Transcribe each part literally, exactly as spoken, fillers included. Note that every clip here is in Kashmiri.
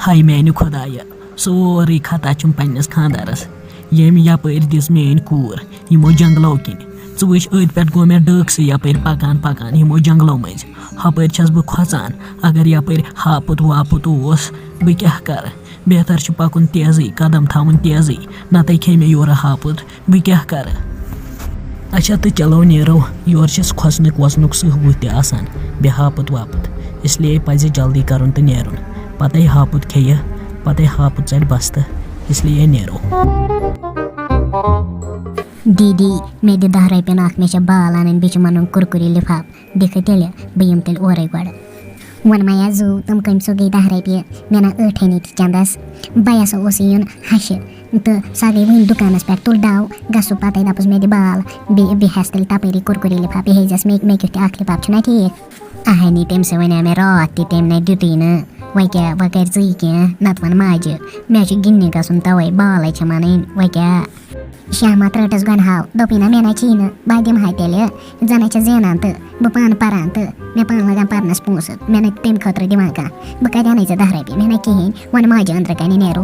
ہاے میانہِ خۄدایہ، سورُے خطا چھُم پننِس خاندارس، ییٚمۍ یپٲرۍ دِژ میٲنۍ کوٗر یِمو جنگلو کِنۍ۔ ژٕ وٕچھ، أتھۍ پٮ۪ٹھ گوٚو مےٚ ڈٲکھسٕے یپٲرۍ پکان پکان یِمو جنگلو مٔنٛزۍ۔ ہپٲرۍ چھَس بہٕ کھۄژان، اگر یپٲرۍ ہاپُت واپُت اوس، بہٕ کیٛاہ کرٕ؟ بہتر چھُ پکُن تیزٕے، قدم تھاوُن تیزٕے، نتہٕ کھیٚیہِ مےٚ یورٕ ہاپُت۔ بہٕ کیٛاہ کرٕ؟ اچھا، تہٕ چلو نیرو۔ یورٕ چھِس کھۄژنٕکۍ وۄژنُک سٕہہ وٕہہ تہِ آسان، بیٚیہِ ہاپُت واپُت۔ اس لیے پزِ جلدی کرُن تہٕ نیرُن۔ پتے ہاپُت کھیٚیہِ، پتے ہاپُت ژَلہِ بستہٕ۔ اس لیے نیرو۔ دیٖدی، مےٚ دِ دَہ رۄپیَن اَکھ، مےٚ چھےٚ بال اَنٕنۍ، بیٚیہِ چھُم اَنُن کُرکُری لِفاف۔ دِکھٕ تیٚلہِ، بہٕ یِمہٕ تیٚلہِ اورَے گۄڈٕ۔ وۄنۍ ما یا زُو، تِم کٔمۍ سُہ گٔے دَہ رۄپیہِ؟ مےٚ نا ٲٹھے نہٕ تہِ چندس۔ بیا سا اوسُے یُن ہشہِ، تہٕ سۄ گٔے وٕنہِ دُکانس پٮ۪ٹھ، تُل ڈاو، گژھو پتے دپُس مےٚ دِ بال، بیٚیہِ بیٚہس تیٚلہِ تپٲری کُرکُری لفاف، یہِ ہیٚزٮ۪س مےٚ، مےٚ کیُتھ تہِ اکھ لفاف چھُنہ ٹھیٖک۔ اہنی، تٔمۍ سۭتۍ وَنیٛاو مےٚ راتھ تہِ، تٔمۍ نَے دیُتُے نہٕ۔ وۄنۍ کیٛاہ، وۄنۍ کَرِ ژٕے کینٛہہ، نَتہٕ وَن ماجہِ۔ مےٚ چھُ گِنٛدنہِ گژھُن، تَوَے بالَے چھےٚ وَنٕنۍ، وۄنۍ کیٛاہ؟ شہمت رٔٹٕس گۄنہو، دوٚپُے نہ مےٚ نَے چھی نہٕ، بہٕ دِمہٕ ہا تیٚلہِ، زَنَے چھےٚ زینان تہٕ بہٕ پانہٕ پَران تہٕ مےٚ پانہٕ لَگان پَرنَس پونٛسہٕ، مےٚ نَے تَمہِ خٲطرٕ دِوان کانٛہہ۔ بہٕ کَتہِ اَنے ژےٚ دَہ رۄپیہِ، مےٚ نَے کِہیٖنۍ، وَن ماجہِ أنٛدرٕ کَنہِ نیرو۔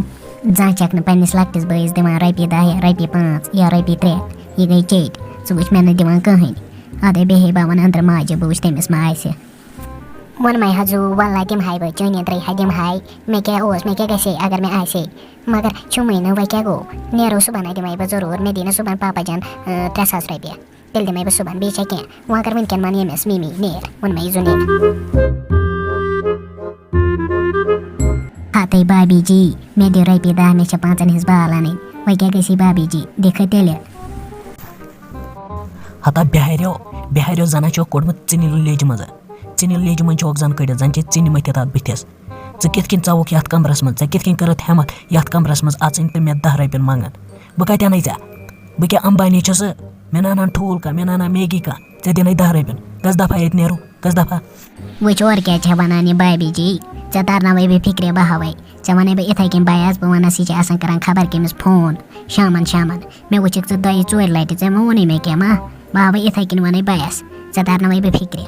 زانٛہہ چھَکھ نہٕ پنٛنِس لۄکٹِس بٲیِس دِوان رۄپیہِ دَہ یا رۄپیہِ پانٛژھ یا رۄپیہِ ترٛےٚ، یہِ گٔے چیٚٹۍ، ژٕ وٕچھ مےٚ نہٕ دِوان کٕہٕنۍ۔ اَدَے بیٚہے بہٕ وَن أنٛدرٕ ماجہِ، بہٕ وٕچھ تٔمِس ما آسہِ۔ ووٚنمَے حظ، وَلہ دِمہٕ ہاے بہٕ، چٲنی أنٛدرَے ہا دِمہٕ ہاے، مےٚ کیٛاہ اوس، مےٚ کیٛاہ گژھِ ہے اگر مےٚ آسہِ ہے، مگر چھُمٕے نہٕ، وۄنۍ کیٛاہ گوٚو؟ نیرو صُبحن ہا دِمَے بہٕ ضروٗر، مےٚ دی نہٕ صُبحن پاپا جان، اۭں، ترٛےٚ ساس رۄپیہِ، تیٚلہِ دِمَے بہٕ صُبحن، بیٚیہِ چھا کینٛہہ؟ وۄنۍ اگر وٕنکٮ۪ن وَن ییٚمِس مِمی، نیر، ووٚنمَے زُنیر۔ ہتے بابی جی، مےٚ دِ رۄپیہِ دَہ، مےٚ چھےٚ پانٛژَن ہِنٛز بال اَنٕنۍ، وۄنۍ کیٛاہ گژھی بابی جی، دِکھٕ تیٚلہِ۔ ہتا بِہاریو، بِہاریو زَنہ چھُکھ کوٚڑمُت ژِنہِ لیٚجہِ منٛز۔ ژِنہِ لیٚجہِ منٛز چھُکھ زَن کٔڑِتھ، زَن چھِ ژِنہِ مٔتھِتھ اَتھ بٕتھِس۔ ژٕ کِتھ کٔنۍ ژاوُکھ یَتھ کَمرَس منٛز؟ ژےٚ کِتھ کٔنۍ کٔرٕتھ ہٮ۪مَتھ یَتھ کَمرَس منٛز اَژٕنۍ تہٕ مےٚ دَہ رۄپیَن منٛگَن؟ بہٕ کَتہِ اَنَے ژےٚ؟ بہٕ کیٛاہ اَمبانی چھُسہٕ؟ مےٚ نہ اَنان ٹھوٗل کانٛہہ، مےٚ نہ اَنان میگی کانٛہہ، ژےٚ دِنَے دَہ رۄپیَن۔ گژھ دَفا ییٚتہِ نیرو، گژھ دَفا۔ وٕچھ اورٕ کیٛاہ چھےٚ وَنان یہِ بابی جی، ژےٚ تَرناوَے بہٕ فِکرِ بہاوَے۔ ژےٚ وَنے بہٕ یِتھَے کٔنۍ بَیَس، بہٕ وَنَس یہِ چھِ آسان کَران خبر کٔمِس فون شامَن شامَن۔ مےٚ وٕچھِکھ ژٕ دۄیہِ ژورِ لَٹہِ، ژےٚ مہ ووٚنُے مےٚ کینٛہہ ما؟ بہٕ ہاوَے یِتھَے کٔنۍ وَنَے بَیَس، ژےٚ تَرناوَے بہٕ فِکرِ۔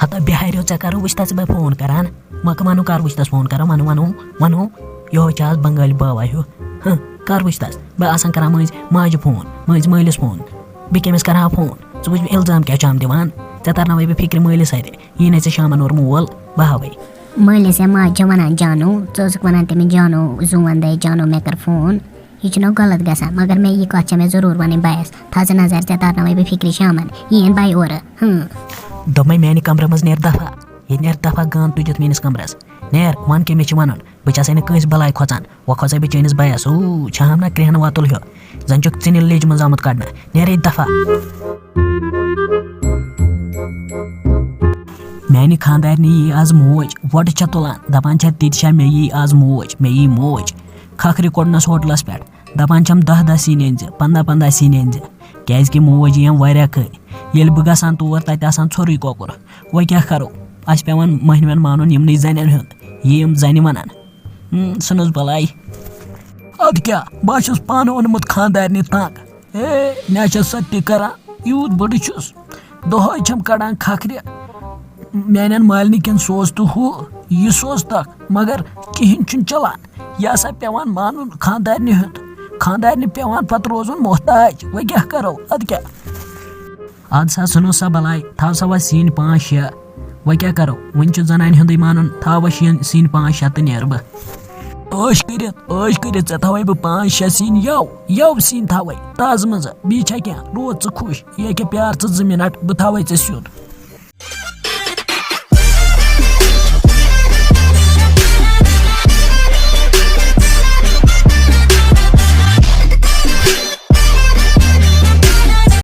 ہتا بِہاریو، ژےٚ کَرو وٕچھتَس بہٕ فون کَران، مۄکہٕ وَنو کَر وٕچھتَس فون کَران، وَنو، وَنو، وَنو، یِہوٚے چھِ آز بنٛگٲلۍ باوا ہیوٗ۔ ہہ، کَر وٕچھتَس؟ بہٕ آسان کَران مٔنٛزۍ ماجہِ فون، مٔنٛزۍ مٲلِس فون، بیٚیہِ کٔمِس کَرٕ ہا فون؟ ژٕ وٕچھ مےٚ اِلزام کیٛاہ چھُ یِم دِوان، ژےٚ تَرناوَے بہٕ فِکرِ مٲلِس اَتھِ۔ یی نَے ژےٚ شامَن اورٕ مول، بہٕ ہاوَے۔ مٲلِس یا ماجہِ چھےٚ وَنان، "جانو، ژٕ ٲسٕکھ وَنان تٔمِس، 'جانو، زوٗن دَے جانو، مےٚ کَر فون.'" یہِ چھُنہ غلط گژھان، مگر مےٚ یہِ کَتھ چھےٚ مےٚ ضروٗر وَنٕنۍ بَیَس۔ تھاو ژٕ نظر، ژےٚ تَرناوَے بہٕ فِکرِ شامَن، یِیِن بَے اورٕ۔ ہٕم۔ دوٚپمَے میٛانہِ کَمرٕ منٛز نیر دَفا۔ ییٚتہِ نیر دَفا، گانٛد تُجِتھ میٛٲنِس کَمرَس۔ نیر، وَن کیٛاہ مےٚ چھِ وَنُن۔ بہٕ چھَسَے نہٕ کٲنٛسہِ بَلاے کھۄژان۔ وۄنۍ کھۄژَے بہٕ چٲنِس بَیَس۔ اوٗ، چھَہَم نہ کرٛیٚہنہٕ وَتُل ہیوٚر۔ زَن چھُکھ ژِنہِ لیٚجہِ منٛز آمُت کَڑنہٕ۔ نیرے دَفا۔ میانہِ خانٛدارنہِ یی آز موج، وۄٹہٕ چھےٚ تُلان، دَپان چھےٚ، "تِتہِ چھےٚ، مےٚ یی آز موج، مےٚ یی موج۔" کھکھرِ کوٚڑنَس ہوٹلَس پٮ۪ٹھ، دَپان چھَم، "دَہ دَہ سیِنۍ أنۍ زِ، پنٛداہ پنٛداہ سیِنۍ أنۍ زِ، کیٛازِکہِ موج یِیَم واریاہ کٲلۍ۔ ییٚلہِ بہٕ گژھان تور، تَتہِ آسان ژھوٚرُے کۄکُر۔ وۄنۍ کیٛاہ کَرو؟ اَسہِ پٮ۪وان مۄہنوٮ۪ن مانُن یِمنٕے زَنٮ۪ن ہُنٛد، یہِ یِم زَنہِ وَنَن۔" ہُم، ژھٕنُس بَلاے۔ اَدٕ کیٛاہ، بہٕ ہا چھُس پانہٕ اوٚنمُت خانٛدارنہِ تنٛگ۔ ہے، مےٚ چھےٚ سۄ تہِ کران، یوٗت بٔڑٕ چھُس، دۄہَے چھَم کَڑان کھکھرِ۔ میٛانٮ۪ن مالنہِ کٮ۪ن سوز تہٕ ہُہ، یہِ سوز تَکھ، مگر کِہیٖنۍ چھُنہٕ چَلان۔ یہِ ہسا پٮ۪وان مانُن خانٛدارنہِ ہُنٛد، خانٛدارنہِ پٮ۪وان پَتہٕ روزُن محتاج۔ وۄنۍ کیٛاہ کَرو، اَدٕ کیٛاہ؟ اَدٕ سا، ژھٕنو سا بَلاے، تھاو سا وۄنۍ سِنۍ پانٛژھ شےٚ۔ وۄنۍ کیٛاہ کَرو؟ وۄنۍ چھُ زَنانہِ ہُنٛدُے مانُن، تھاو وۄنۍ شیٚن، سِنۍ پانٛژھ شےٚ تہٕ نیرٕ بہٕ۔ عٲش کٔرِتھ، عٲش کٔرِتھ، ژےٚ تھاوَے بہٕ پانٛژھ شےٚ سِنۍ یَو، یَو سِنۍ تھاوَے تازٕ منٛزٕ۔ بیٚیہِ چھا کینٛہہ؟ روز ژٕ خۄش۔ یہِ ییٚکیٛاہ پیٛار ژٕ زٕ مِنَٹ، بہٕ تھاوَے ژےٚ سیُن۔